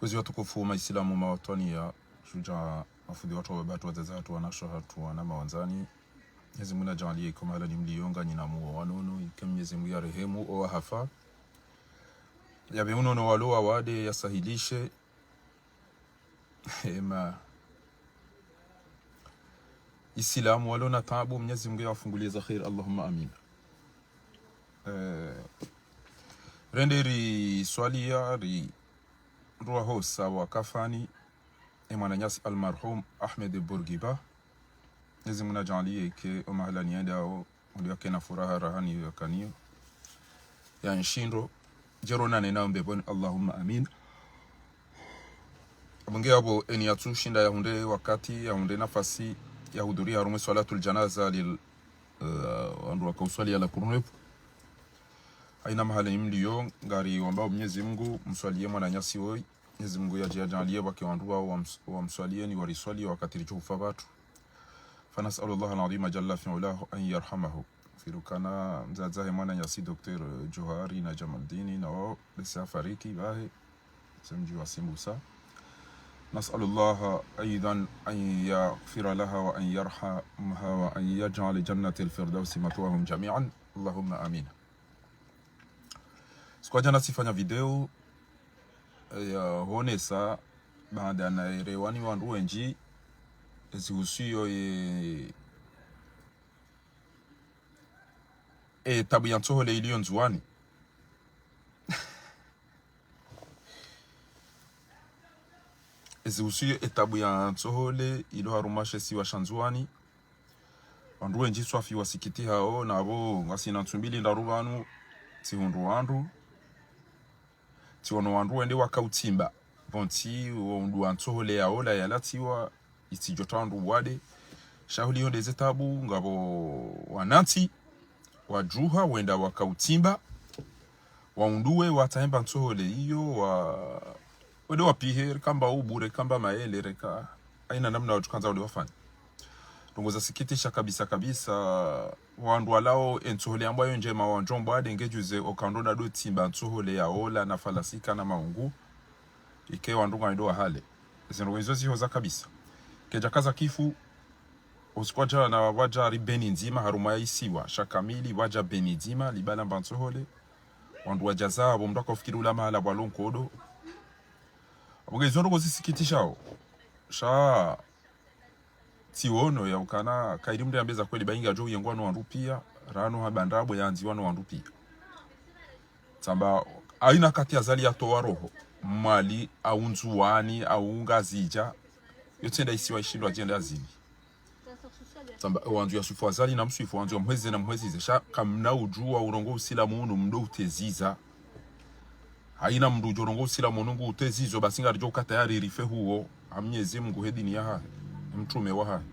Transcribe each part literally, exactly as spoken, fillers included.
Kwezi watukufu, maislamu, mawatwaniya, shudja, mafundi watru, wababa hatru, wadzadze hatru, wanashe hatru, wana mawandzani. Mnyezi Mungu nadjaanliye ike mahala nyi mliyo nganyi na muo wa nono, ike Mnyezi Mungu yarehemu owahafa. Yapve unono walo wawade, yasahilishe. Ema islamu walo na taabu, Mnyezi Mungu yawafunguliye za kheri, Allahumma amin. Eh, rende riswaliya, ri rwaho sawa kafani, e mwananyasi almarhum Ahmed Bourguiba. Mnyezi Mungu nadjaanliye ike omahala niyendao, uliyo kena furaha raha niyo yakaniyo ya nshindo, djero nane nao mbepvoni, Allahumma amin. Apvo nge apvo eni yatsushinda yahundre wakati, yahundre nafasi, yahudhuriya harumwa swalatul janaza lil, eh, wandru wakauswaliya la kurunepvu. Haina mahala nyi mliyo, ngariwombao Mnyezi Mungu, mswaliye mwananyasi woyi. Mnyezi Mungu yadje yadjaanliye pvwake wandru wao wams-, wamswaliyeni, wariswaliye wakati ridjo ufa pvatru. فنسأل الله العظيم جل في علاه أن يرحمه. Firukana mdzadze wahe mwananyasi Docteur Djohari na Jamaldini, na wao besi wafariki pvahe, se mdji wa Simbusa. نسأل الله أيضا أن يغفر لها وأن يرحمها وأن يجعل جنة الفردوس مثواهم جميعا. اللهم آمين. Siku ya djana tsifanya video, eh, yahonesa, baanda naelewa ni wandru wendji, ezihusuyo ye, e taabu ya ntsohole iliyo Ndzuwani. Ezihusuyo e taabu ya ntsohole ilo harumwa she isiwa sha Ndzuwani. Wandru wendji swafi wasikitihao, na apvo ngasina ntsu mbili ndraru pvanu, tsihundru wandru. Tsiwono wandru wende wakautsimba. Pvontsi wo undru wa ntsohole yaola yalatsiwa, itsidjo tra wandru wade. Sha holiho nde ze taabu, ngapvo wanantsi wadjuha wenda wakautsimba, waunduwe, watsahe mba ntsohole iyo, wa, wende wapihe, reka mba ubu, reka mba mayele, reka haina namna watru kandza wende wafanye. Ndrongo zasikitisha kabisa kabisa, wandru walao e ntsohole yambwayo ndjema wandjo mbwade ngedjuze okandro na do tsimba ntsohole yaola na falasika na maungu. Ike wandru ngwendo wahale. Zindrongo izo zihoza kabisa. Kedjakaza kifu, usiku wa djana pvwadja ri Beni ndzima, harumwa ya isiwa sha kamili, pvwadja Beni ndzima, libala mba ntsohole. Wandru wadjaza, apvo mndru akaufikiri ula mahala pvwalo nkodo. Apvo nge izo ndrongo zisikitishao. Sha tsiwono yaukana, kayiri mndru yambe za kweli, ba ingadjo uyengwa no wandru piya, rano hamba ndrabo yandziwa no wandru piya. Tsamba, haina wakati Azali yatowa roho, Mwali au Ndzuwani, au Ngazidja, yo tsenda isiwa ishindwa djenda zini. Tsamba, e wandzo ya swifu Azali na mswifu, wandzo ya mhwezi na mhwezize, sha kamna udjuwa urongoa usilamu unu mdo uteziza. Haina mndru udjo rongoa usilamu unu ngu utezizo, basi ngaridjo uka tayari rife huo, ha Mnyezi Mungu he dini yahahe, mtrume wahahe.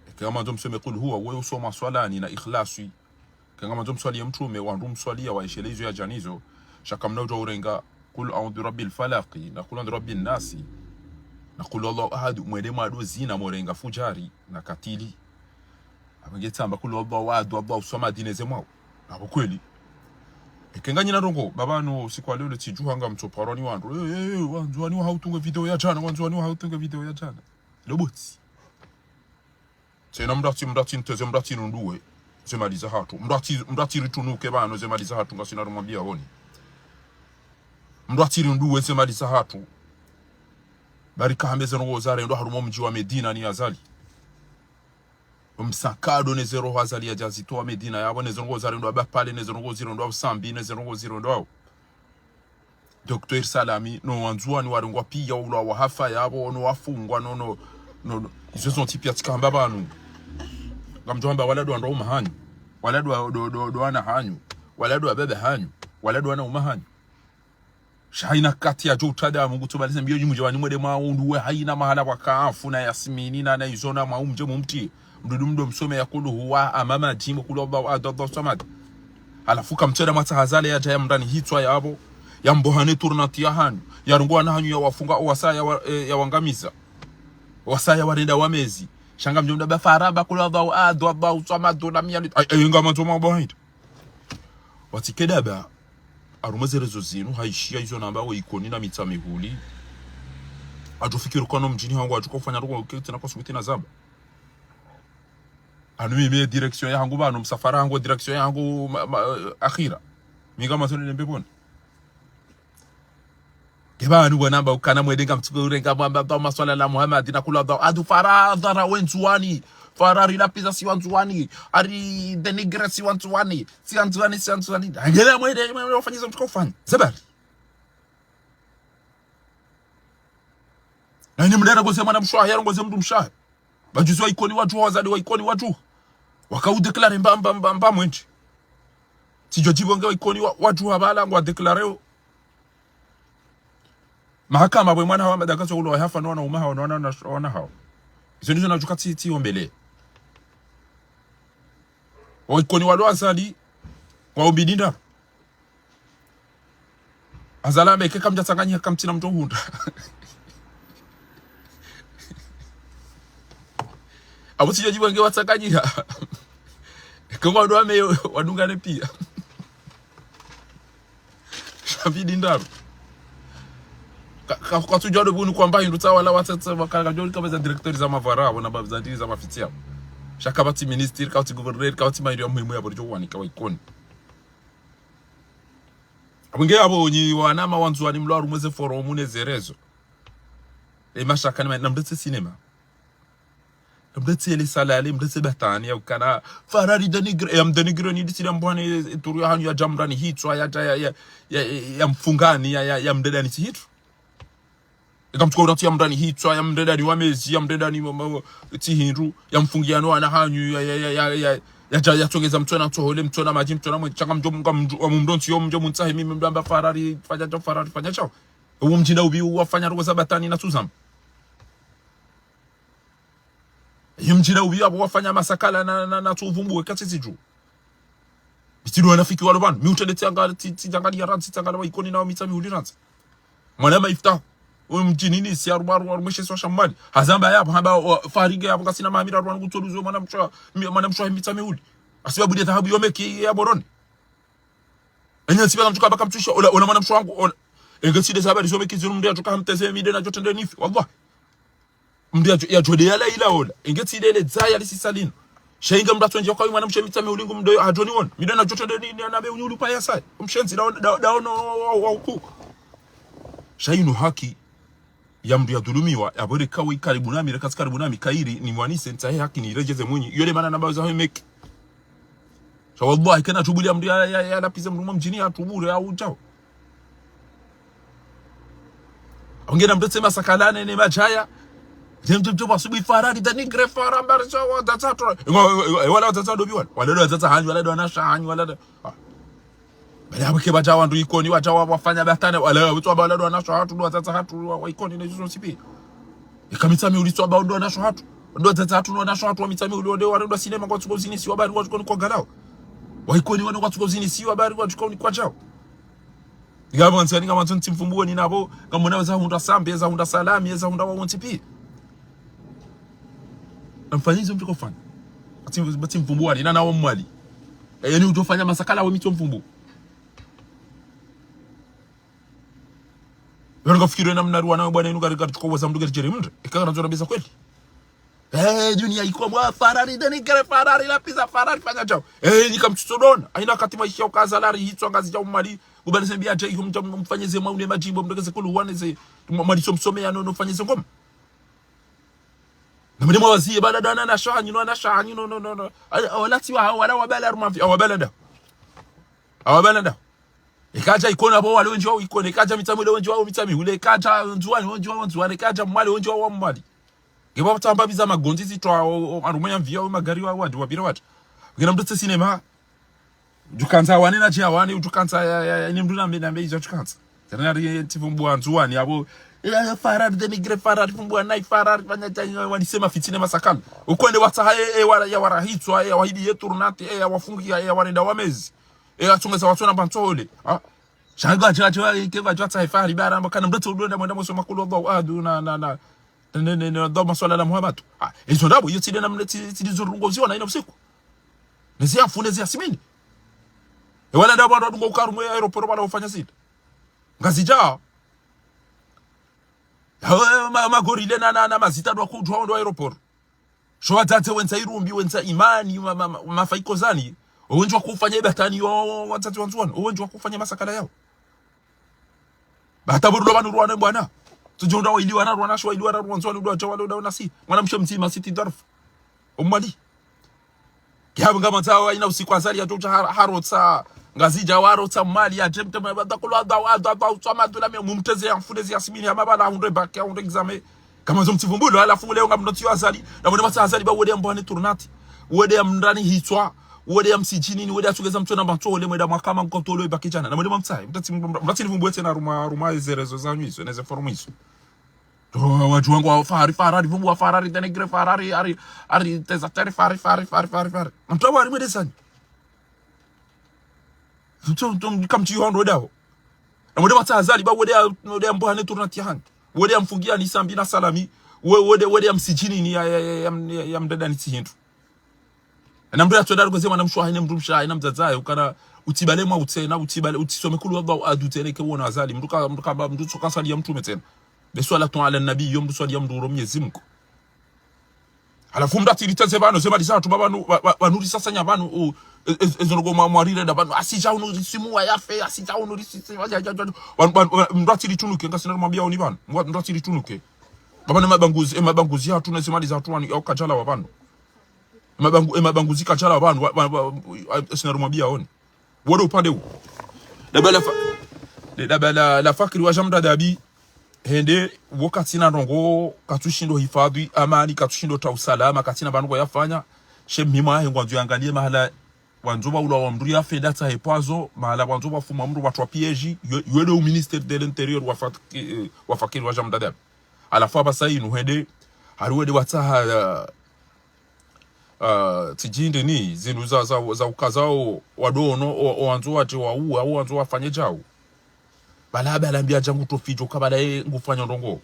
Eke ngamwandzo msome kul huwa, uwe usoma swalani na ikhlaswi. Eke ngamwandzo mswaliye mtrume, wandru mswaliya waishele izo yadja nizo, sha kamna udjo urenga قل أعوذ برب الفلق, na قل أعوذ برب الناس, na قل هو الله أحد, mwende mwado zina morenga fujari na katili. Apvo nge tsamba قل هو الله أحد, الله الصمد, neze mwao. Apvo kweli. Eke nganyina ndrongo, pvapvanu usiku wa leo tsidjuha ngamtsoparwa ni wandru. Eh, eh, eh, wandzuwani wahautunge video ya djana, wandzuwani wahautunge video ya djana. Lobotsi. Tsena mndru atsi, mndru atsi nteze, mndru atsi nunduwe ze mali zahatru. Mndru atsi, mndru atsi ritunuke pvanu ze mali zahatru ngasina rumwambiya honi. Mndru atsi rinduwe ze mali zahatru. Bari kahambe ze ndrongo zarendwa harumwa mdji wa Medina ni Azali. Msakado neze roho Azali yadja zitowa Medina yapvo, neze ndrongo zarendwa Bapale, neze ndrongo zirendwa Usambi, neze ndrongo zirendwa Docteur Salami, no wandzuwani warengwa piya, ula wahafa yapvo, no wafungwa, no, no, no, no. Izo zontsi piya tsikamba pvanu. Ngamdjo hamba wala ndo wandru wa uma hanyu. Wala ndo, ndo, ndo, ndo wana hanyu. Wala ndo wababa hanyu. Wala ndo wana uma hanyu. Sha haina wakati yadjo utrada Mungu tsoba lise mbiyo nyimuje wani mwende mwaunduwe haina mahala pvwaka afu na Yasmini na, na izo na mwaumje mumti. Mdudu mdo msome ya قل هو, amama jimbo قل هو الله أحد الله الصمد. Halafu kamtseda mwatsaha Azali yadja yamrani hitswa yapvo, yambohane tournante ya hanyu, yarongoa na hanyu yawafunga, owasaya wa, eh, yawangamiza. Owasaya warenda wamezi. Sha ngamdjo mdaba faraba قل هو الله أحد الله الصمد لم يلد. Ay, ay, ngamwandzo mwambo haina. Watsi kedaba. Harumwa ze réseaux zinu, hayishiya izo namba wo Ikoni na Mitsamihuli. Hadjofikiri ukana mdjini hangu, hadjoka ufanya ndrongo ke tsena kwa subuti na zamba. Hanu mimi direction yahangu pvanu, msafara hangu, direction yahangu, ma, ma, akhira. Mi ngam tsoni nembe pvoni. Nge pvanu bwana amba ukana mwende ngamtsuko urenga mwamba, amba maswala la Muhammad na kula dha. Adu faradha ra wendzuwani. Farari la pizza si wandzuwani. Ari dénigré si wandzuwani. Si wandzuwani, si wandzuwani. Ngele mwende, mwende wafanye izo mtsuko ufanya. Zabari. Na ini mlera ngoze mwana mshe wahe, yaro ngoze mndru mshe wahe. Pvadjuzi wa Ikoni wadjuha, wazade wa Ikoni wadjuha. Waka udéclaré mba, mba, mba, mba mwendji. Tsidjo djibu nge wa Ikoni wa, wadjuha pvala ngwa déclaré o. Mahakama pvwe mwana hawo Madagaso ulo wahafa no wana uma hawo no wana, wana, wana hawo. Izo ndizo nadjuka tsi, tsi ombele. Wa Ikoni walo Azali, wa umbidinda. Azali ambe ke kamdja tsanganyiha kamtsina mtso hundra. Apvo tsidjo djibu nge watsanganyiha. Ke ngwa ndo ame wadungane piya. Sha pvi dindaru. Ka, ka, katsudjuwa ndo pvunu kwamba hindru tsa wala watsatsa wakala kadjoli kama za directeur za mavara, wana ba za diri za mafitsi yapvo. Sha kapvatsi ministre, kapvatsi gouverneur, kapvatsi mairi ya muhimu yapvo, ridjo wanika wa Ikoni. Apvo nge apvo nyi wanama wandzuwani mlo harumwa ze forum ne ze réseaux. E mashaka ni ma, namdetse cinéma. Namdetse le salale, mdetse batani, ya ukana, Farari dénigré, ya mdénigré ni disi la mbwane, e turu yahanyu yadja mrani hitswa, yadja ya, ya, ya, ya, ya mfungani, ya, ya, ya mdedani tsi hitru. Eka mtsuko uratsi ya mdedani hitswa, ya mdedani wa mezi, ya mdedani wa, wa, wa, tsi hindru, ya mfungiano wana hanyu, ya, ya, ya, ya, ya, ya, ya, ya tsongeza mtsona tsohole, mtsona madji, mtsona mwe, shanga mdjo munga mdru, wa mumdrontsi yo, mdjo muntsahe mimi mdru amba Farari, fanya tso, Farari, fanya tso. Uwo mdjinda upvi wafanya ndrongo za batani na tsuzama. Ye mdjinda upvi apvo wafanya masakala na, na, na tsuvumbue katsitsi dju. Bitsi ndo wanafiki walo pvanu. Mi utrende tsianga, tsi, tsi, tsianga ni ya rantsi, tsianga na wa Ikoni na wa Mitsamihuli rantsi. Mwana Maifta. Uwo mdjini ni si aru, aru, aru mweshe swa shamali. Hazamba yapvo, hamba, o, Farari nge yapvo kasina maamira aru wanu kutsoluzo mwana mshe wa, mi, mwana mshe wa Mitsamihuli. Hasibabu nde dhahabu yo meki ya Moroni. Enye ntsiba kamtsuka baka mtsusha, ola, ola mwana mshe wangu, ola. Enge tsi nde sababu zo meki zinu mdru yadjoka hamteze mi nde nadjo trende nife, wallah. Mdru yadjo, yadjo nde yala ila ola. Enge tsi nde le dzaya lisisalinu. Sha inga mdru atsondje kwa mwana mshe Mitsamihuli ngu mdru hadjo niwona. Mi nde nadjo trende ni, ni, na be unyulu pa ya saya. Mshenzi da, da, da ono wa, wa, wa uku. Sha inu haki ya mdru yadhulumiwa, yapvo reka we karibu nami, reka tsi karibu nami, kairi, ni mwanise, ntsahe haki, ni redjeze mwinyi. Iyo nde mana namba za he meki. Sha wallahi, kena tubuli ya mdru ya, ya, ya lapvize mdru mwa mdjini ya tubuli ya udjao. Apvo nge namdetse masakalane ne madjaya. Djem, djem, djem, wasubu Farari, dénigré Farari, mbari, sha, wa, datsa, tro. Ngo, ngo, ngo, wala, datsa, dobi, wala. Wala, datsa, hanyu, wala, ndo wanasha, hanyu, wala, da. Ah. Bali apvo ke wadja wandru Ikoni, wadja wa, wafanya batane, wala, wutsu amba wala, ndo wanasha, hatru, ndo watata, hatru, wa, wa Ikoni, ne, zuzo, sipi. Eka Mitsamihuli tsu amba ndo wanasha hatru. Ndo watata hatru, ndo wanasha hatru, wa Mitsamihuli, wonde, wale, ndo sinema, kwatsuko zini, si wabari, kwatsuko ni kwa galao. Wa Ikoni, wano, kwatsuko zini, si wabari, kwatsuko ni kwa djao. Nga mwanzo, nga mwanzo, tsimfumbuwe ni napvo, nga mwana za hundra sambe, za hundra salami, za hundra wa wontsi pi. Namfanye izo mtsuko fanya. Batsi, batsi mfumbuwe, ni nana wa mwali. E, yani utso fanya masakala wa mitso mfumbu. Yoni kafikiri namna ruwana bwana inu kari kari tsuko waza mdru kari djeri mdru. Eka kana zona biza kweli. Eh, dunia iko mwa Farari, dénigré Farari, lapviza Farari, fanya djao. Eh, ni kamtsutso dona. Haina wakati maisha ukaza lari, hitswa ngazi djao mwali. Ubali sembi ya djai, humdja mfanye ze mwa une madjimbo, mdru keze kulu wane ze, mwa, mwali somsome ya no, no fanye ze ngoma. Na mdru mwa wazi, bala dana na shanyi, no, na shanyi, no, no, no, no. Ala, wala tsi wa, wala wabala rumavi, wabala da. Wabala da. Eka dja Ikoni apvo wale wendji wao Ikoni, eka dja Mitsamihuli wendji wao Mitsamihuli, eka dja Ndzuwani wendji wao Ndzuwani, eka dja Mwali wendji wao Mwali. Nge pvo tsamba biza magondzi zitwa o, o, arumwe ya mvia o magari wa wadi, wapvira wadi. Ngena mdru tse sinema. Udjukandza wane na djia wane, udjukandza ya, ya, ya, ni mdru nambe, nambe izo udjukandza. Tena nari, eh, tsi fumbuwa Ndzuwani, apvo, eh, eh, Farari, dénigré Farari, fumbuwa nayi Farari, fanya djani, wani sema fitina masakala. Ukwende watsaha, eh, eh, wala, ya wala hitswa, eh, ya wahidi ye tournante, eh, ya wafungi, eh, ya warenda wa mezi. E, atsongeza watsona pvantsohole. Ah. Sha nge wadja, wadja, ike wadja tsaha Farari, bara, amba kana mdru tso udonda mwenda mweso makulu Allahu ahadu, na, na, na, ne, ne, ne, ndo maswala la Muhammad. Ah, izo ndapvo, iyo tsi nde namna tsi, tsi ndizo rungo ziona ina usiku. Nezi afu, nezi asimini. E wala ndapvo wandru wadunga uka harumwa ye aéroport wala ufanya sita. Ngazidja. Hawe ma, ma gorilles na, na, na mazita ndo wakudjuwa wo ndo aéroport. Sho wadzadze wendza irumbi, wendza imani, ma, ma, ma, mafaiko zani. Owendji wakufanya ibatani yo, wadzadze wandzuwani. Owendji wakufanya masakala yawo. Ba hata pvo rilo pvanu rwana mbwana. Tsudjo unda waili wana rwana, sho waili wana rwandzo wanu ndo wadja wale unda wana si. Mwana mshe mdzima siti dharfu. Umwali. Kihabu nga mwandza wa ina usiku Azali ya totsa har-, harotsa. Ngazidja warotsa mali ya djemte mwe bada kulo adha wa adha wa utswa madula me mumteze ya mfunde zi Yasmini ya mabala ahundre bac ahundre examen. Kama zo mtsivumbulo, halafu leo ngamnotsi yo Azali. Na mwende mwatsaha Azali ba wode ya mbwani tournante. Wode ya mndrani hitswa. Wode ya msidjini ni wode ya tsugeza mtswe na mbatso ole mwenda mwakama nkotolo ibaki djana. Na mwende mwamtsahe. Mtatsi mtatsi nivumbwe tsena harumwa, harumwa eze réseaux zanyu izo, neze forum izo. To, wadjuwa ngwa Ferrari, Ferrari, vumbuwa Ferrari, dénigrer Ferrari, ari, ari, teza tere Ferrari, Ferrari, Ferrari, Ferrari, Ferrari. Mtsaha wa harimwe desani. Mtsaha, mtsaha, kamtsi yo ndo dawo. Na mwende mwatsaha Azali ba wode ya, wode ya mbwani tournante ya hani. Wode ya mfungiani Sambi na Salami. We, wode, wode ya msidjini ni ya, ya, ya, ya, ya, ya mdadani tsi hindru. Na mndru ya tswenda ruko ze mwana mshe wahe ne mndru mshe wahe na mdzadze wahe, ukana utsibale mwa utsena, utsibale, utsisome kulu wadha adu tsena ke wona Azali. Mndru ka, mndru ka, mndru tsoka sali ya mtrume tsena. Be swalatu ala nabi, yo mndru swali ya mndru uro Mwenyezi Mungu. Halafu mndru atsiri teze pvanu, ze mali za hatru ba pvanu, ba, ba, pvanu risasanya pvanu, u, e, e, ezo ndrongo mwa, mwarire nda pvanu, asidja unu risimu wa yafe, asidja unu risisi, wa, ya, ya, ya, wa, wa, wa, mndru atsiri tunuke, ngasina rumwambia oni pvanu, mwa, mndru atsiri tunuke. Ba pvanu mabanguzi, e mabanguzi ya hatru na ze mali za hatru wani, ya ukadjala wa pvanu. E mabangu, e mabanguzi kadjala wa pvanu, wa, wa, wa, wa, sina rumwambia oni. Wode upande wu. Daba la fa-, le daba la, la fakiri wa Jean Mdadabi, hende, wo katsina ndrongo, katsushindo hifadhwi amani, katsushindo ta usalama, katsina pvanu ko yafanya, she mhima he ngwandzo yangalie mahala, wandzo ba ulwa wa mndru ya feda tsa hepvazo, mahala wandzo ba fuma mndru watwa piège, yo, yo nde u ministère de l'intérieur wa fak-, eh, wa fakiri wa Jean Mdadabi. Halafu apvasa inu hende, hari wende watsaha, eh, ah, tsidjinde ni zinu za, za, za ukazao wadono, o, o wandzo wadje wauwe, o wandzo wafanye djau. Bala, bala mbia djangu tofidjo, kabala ye ngufanya ndrongo.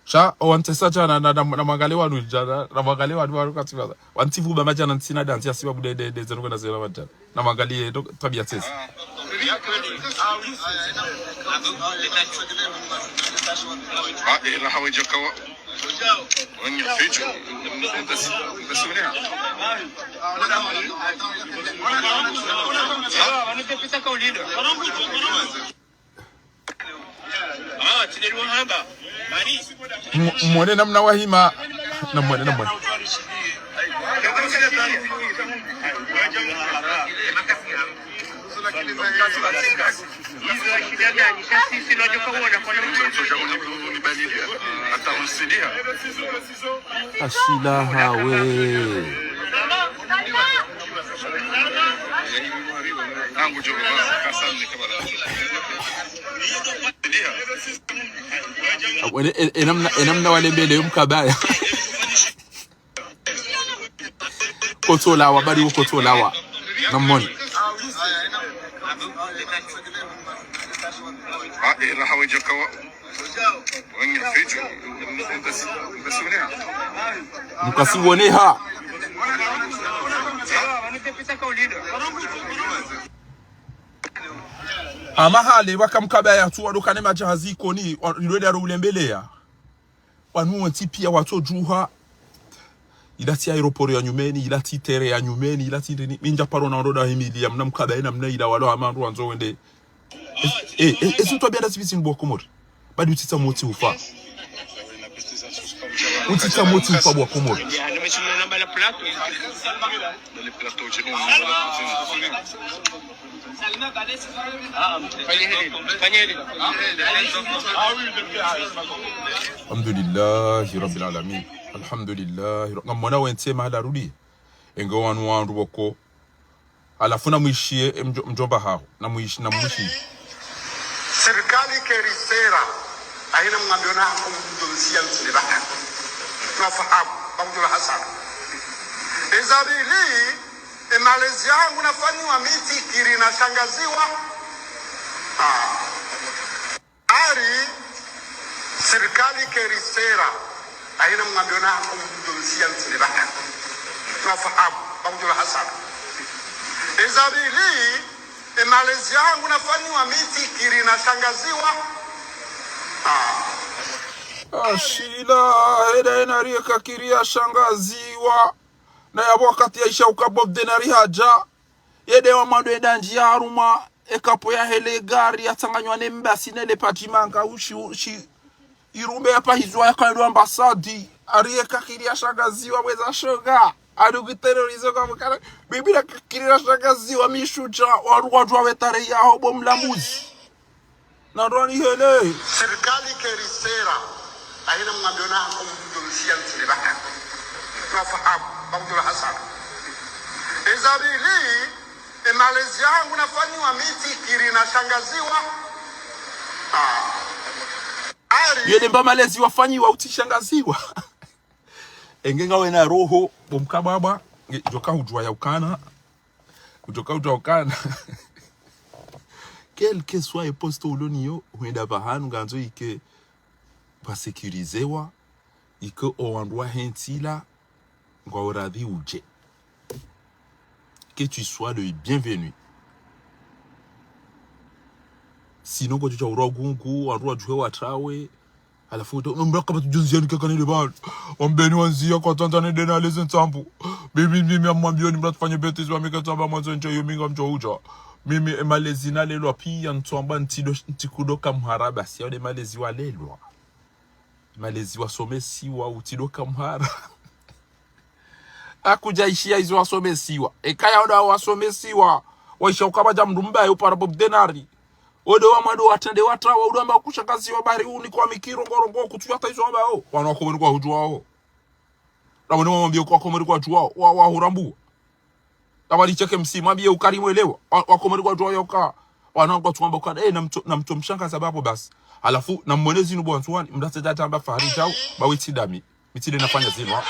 Sha, o wantsesa djana, na, na, na, na mwangalie wanu djana, na mwangalie wanu, wanu katsina. Wantsivu ba madjana ntsina danzi ya siba bude de, de, zero kwenda zero madjana. Na mwangalie, ndo, tabia tsesi. Ah, eh, raha wadja kawa. Wanya ficho. Ntas-, ntasonea. Ah, tsideli wahamba. Mani. M-, mwone namna wahima. Na mwone, na mwone. Ashila hawe. Abo, ene, ene, enamna, enamna walembele yo mkabaya. Kotsolawa, bali wo kotsolawa. Namoni. Ah, eh, raha wadja kawa. Wanya ficho. Ntas-, ntasonea. Mkasiwoneha. Ama hale, waka mkabaya tu, wadokane madjahazi Ikoni, wa-, rilweda ro ulembeleya. Wanu wontsi pia watsodjuha. Ila tsi aéroport ya nyumeni, ila tsi terrain ya nyumeni, ila tsi ndeni. Mi ndja paro na wandru da himili ya mna mkaba ina mna ila walo hama wandru wandzo wende. Eh, eh, eh, ezi ntwabia nda zipvi zinu bo Komori. Badi utsitsa motsi ufa. Utsitsa motsi ufa bo Komori. Alhamdulillahi Rabbil Alamin. Alhamdulillahi Ra-, ngamwona wentsi mahala rudi. Enge wanu wandru woko. Halafu namwishiye, e mdjo-, mdjomba haho. Namwishi-, namwishiye. Sirikali keri sera. Ahina mngambiona haku mdjo nsiya ntsine baka. Nafahamu. Bamdjola hasana. Ezabili, e malezi yangu nafanyiwa mi tsikiri nashangaziwa. Ah. Ari, sirikali keri sera. Ahina mngambiona haku mdjo nsiya ntsine baka. Nafahamu. Bamdjula Hassan. Ezabili, emalezi yangu nafanyiwa mi tsikiri nashangaziwa. Ah. Ashila, eda ena rieka kiri yashangaziwa. Na yapvo wakati yaisha uka Bob Denari hadja. Yede wa mwando eda ndjiya harumwa, ekapo ya hele gari yatsanganywa ne mbasi ne le padjimanga ushi, ushi. Irumbe yapvahizwa yaka ndo ambasadi. Arieka kiri yashangaziwa mweza shonga. Anu kuterorize kwa mkana. Bibi na kiri yashangaziwa mi shudja. Waru wadjuwa we tarehi yaho bo mlamuzi. Na ndrwani hele. Sirikali keri sera. Ahina mwambiyo na hako mdjomshiya mtsile baka. Nafahamu, Bamdjula Hassan. Ezabili, emalezi yangu nafanyiwa mi tsikiri nashangaziwa. Ah. Ari. Yele mba malezi wafanyiwa utsishangaziwa. Enge ngawe na roho, bo mkababa, nge, djoka udjuwa ya ukana. Udjoka udjuwa ukana. Quel que soit e poste uloniyo, hwenda pvahanu ngandzo ike pvasekirizewa, ike owandru wahe ntsi la, ngwao radhi udje. Que tu sois le bienvenu. Sinon, ngodjo dja urwa gungu, wandru wadjuhe watrawe. Halafu, no mraka batu djunzi yani kaka nile bana. Wambeni wanziya kwa Tanzania dena aleze ntsambu. Mimi, mimi, amwambiyo ni mratu fanye bêtise wa mika tsamba mwanzo nje yo minga mdjo udja. Mimi, emalezi nalelwa piya ntsamba ntsido, ntsikudo kamhara basi. Yao de malezi walelwa. Malezi wasomesiwa, utsido kamhara. Akudja ishiya izo wasomesiwa. Eka yao da wasomesiwa. Waisha ukabadja mdru mbaye upara Bob Denari. Ode wa mwando watrende watrawa, udo amba kushangaziwa bari uni kwa mikiro ngorongo kutsu yata izo wabao. Wana wakomori kwahudjuwao. Ramone wamwambiyo kwa wakomori kwadjuwao, wa, wahurambua. Tabali cheke msi, mwambiye ukari mwelewa. Wa, wakomori kwadjuwao yoka. Wana kwatsu wamba ukana, eh, namto, namto mshangaza babo basi. Halafu, namwone zinu bo Antoine, mdatse data amba fahari djao, ba witsi dami. Mi tsi de nafanya zinu, ha.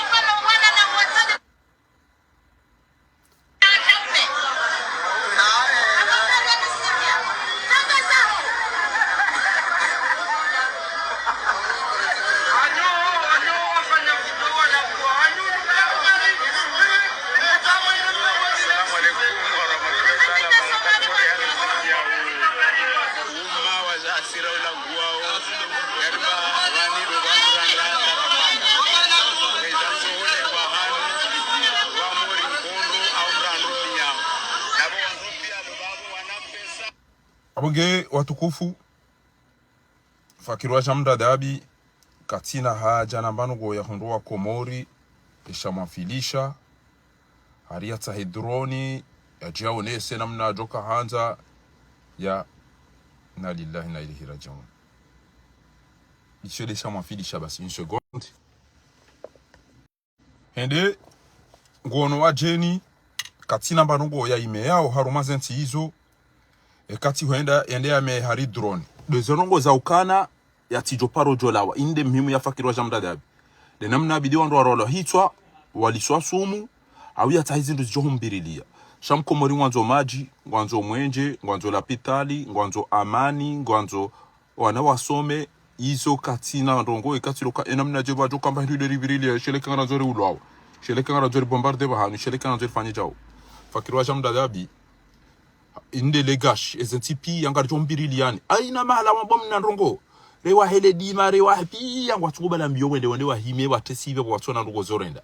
Assalamu alaikum warahmatullahi taala wabarakatuh. Umma wa za asira ula guwao. Yarba vani do vamuranda tarafana. Eza sohole vahanu, vamori nkondo, au mrando miya. Nabo wandru piya do vavo wana pesa. Abo nge watukufu, Fakiri wa Jean Mdadabi, katsina haja na mbano ngo ya hundru wa Komori, esha mwafilisha, hari yatsahe drone, yadje yaonese namna adjoka handza, ya, inna lillahi wa inna ilaihi rajiun. Isho de sha mwafilisha basi, une seconde. Hende, ngono wadjeni, katsina mbano ngo ya ime yao, harumwa ze ntsi izo, e katsi hwenda, yende yame hari drone. De zo ndrongo za ukana, yatsidjo paro djolawa, inde muhimu ya Fakiri wa Jean Mdadabi. De namna bidi wandru warolwa hitswa, waliswa sumu, au yatsahe zindru zidjo humbirilia. Sha Mkomori ngwandzo madji, ngwandzo mwenje, ngwandzo lapitali, ngwandzo amani, ngwandzo wana wasome, izo katsina ndrongo, ikatsi loka, ena mna djeba djo kamba hindru ile ribirilia, sheleke ngarandzo ri ulwawo. Sheleke ngarandzo ri bombarde vahanu, sheleke ngarandzo ri fanye djao. Fakiri wa Jean Mdadabi, inde legashi, eze ntsi piya ngaridjo mbiriliani. Aina mahala wambo mna ndrongo. Rewa hele dima, rewa piya, ngwatsu kubala mbiyo wende, wende wahime, watesi ive, watsona ndrongo zorenda.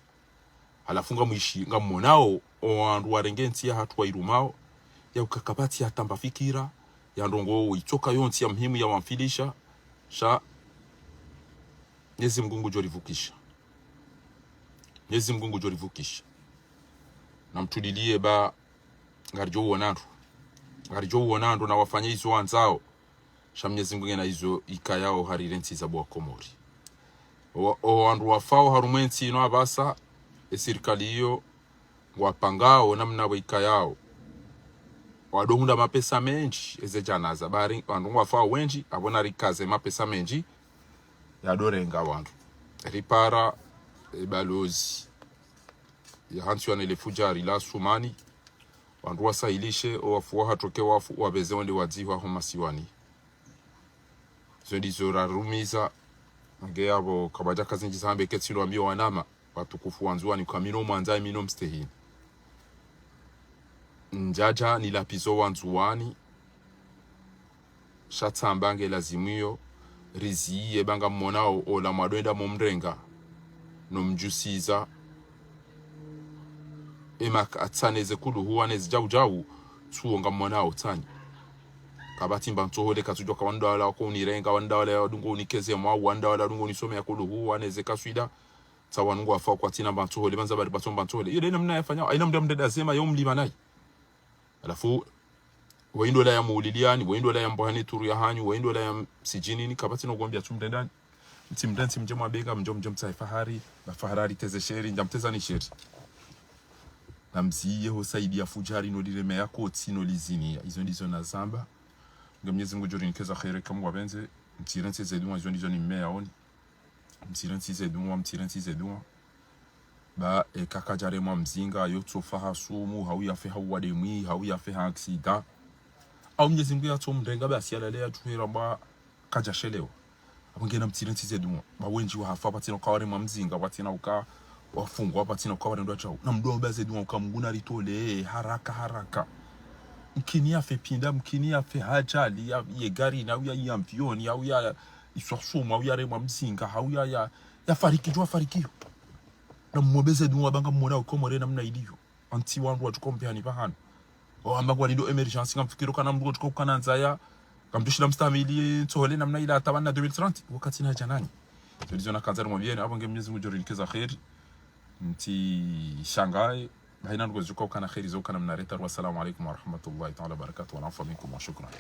Halafu ngamwishi, ngamonao, owandru warenge ntsi yahatru wairumao, ya ukakapatsi ya tamba fikira, ya ndrongo itsoka yo ntsi ya muhimu ya wamfilisha, sha Mnyezi Mngu ngudjo rivukisha. Mnyezi Mngu ngudjo rivukisha. Namtulilie ba ngaridjo uonandru. Ngaridjo uonandru na wafanye izo wandzao. Sha Mnyezi Mngu ngena izo ikayao hari le ntsi za bo wa Komori. O, owandru wafao harumwa e ntsi ino apvasa, e sirikali iyo, ngwapangao namna pvo ikayao. Wado hundra mapesa mendji, eze djanaza, bari, wandru ngwafao wendji, apvo narikaze mapesa mendji, yado renga wandru. Ripara, e balozi. Yahantsiwa ne le fudjari la Sumani, wandru wasahilishe, owafu wahatru ke wafu, wapveze wende wadzihwa ho masiwani. Zo ndizo rarumiza, nge yapvo kapvadja kazindji zambe ketsi lo ambiyo wanama, watukufu wa Ndzuwani, kwa mi no mwandza, mi no mstehini. Ndjadja nilapvizo wandzuwani, sha tsamba nge lazimu iyo, riziye ba ngammonao ola mwadwenda momrenga, nomdjusiza, ema katsaneze kuluhu waneze djau djau, tsuwo ngammonao tsani. Kapvatsi mba ntsohole katsudjuwa ka wandawala wako unirenga, wandawala wadungo unikeze mwa, wandawala wadungo unisome ya kuluhu waneze kaswida, tsa wanu ngwafa kwatsina mba ntsohole, banza bari batso mba ntsohole. Iyo nde namna yafanya, ayina mndru mdada zema, yo mlima nayi. Halafu, wendo la ya muuliliani, wendo la ya mbohani turu ya hanyu, wendo la ya msidjini, ni kapvatsi no gombia tsumdendani. Mtsimdendani, mtsimdje mwabenga, mdjo, mdjo mtsahe fahari, ba fahari teze sheri, ndja mteza ni sheri. Na mziye ho saidi ya fujari no lireme ya kotsi no liziniya. Izo ndizo nazamba. Nge Mnyezi Mungu djori nikeza kheri kamu wabenze, mtsire ntsize dunwa, izo ndizo ni mmeya oni. Mtsire ntsize dunwa, mtsire ntsize dunwa. Ba, e, kakadjaremwa mzinga, yo tsofa ha sumu, hau yafe ha uwade mwi, hau yafe ha aksida. Au Mnyezi Mungu yatsomrenga, basi yalale yadjuhera ba kadjashelewa. Apvo ngena mtsire ntsize dunwa. Ba wendji wahafa, pvatsina uka waremwa mzinga, pvatsina uka wafungwa, pvatsina uka warendwa djau. Na mdru aombe ze dunwa uka Mungu naritole, haraka, haraka. Mkini yafe pinda, mkini yafe ha ajali, ya, ye garini, au ya, ya mvioni, au ya, iswa sumu, au yaremwa mzinga, au ya, ya, yafariki, djuu afariki yo. Na mwombe ze dunwa ba ngammonao Komori namna iliyo. Antsi wandru wadjuka umpehani pvahanu. Wamba ngwalindo émergence, ngamfikiri kana mndru wadjuka ukana ndzaya, ngamdjushila mstahamili ntsohole namna ila hata pvanu deux mille trente, wakati na djanani. Zo ndizo nakandza nimwambieni, apvo nge Mnyezi Mungu djori nikeza kheri. Mtsishangae, ba hayina ndru wadjuka ukana kheri zo ukana mnareta. Wassalamu alaikum warahmatullahi taala wabarakatuh. Wal afwa minkum wa shukran.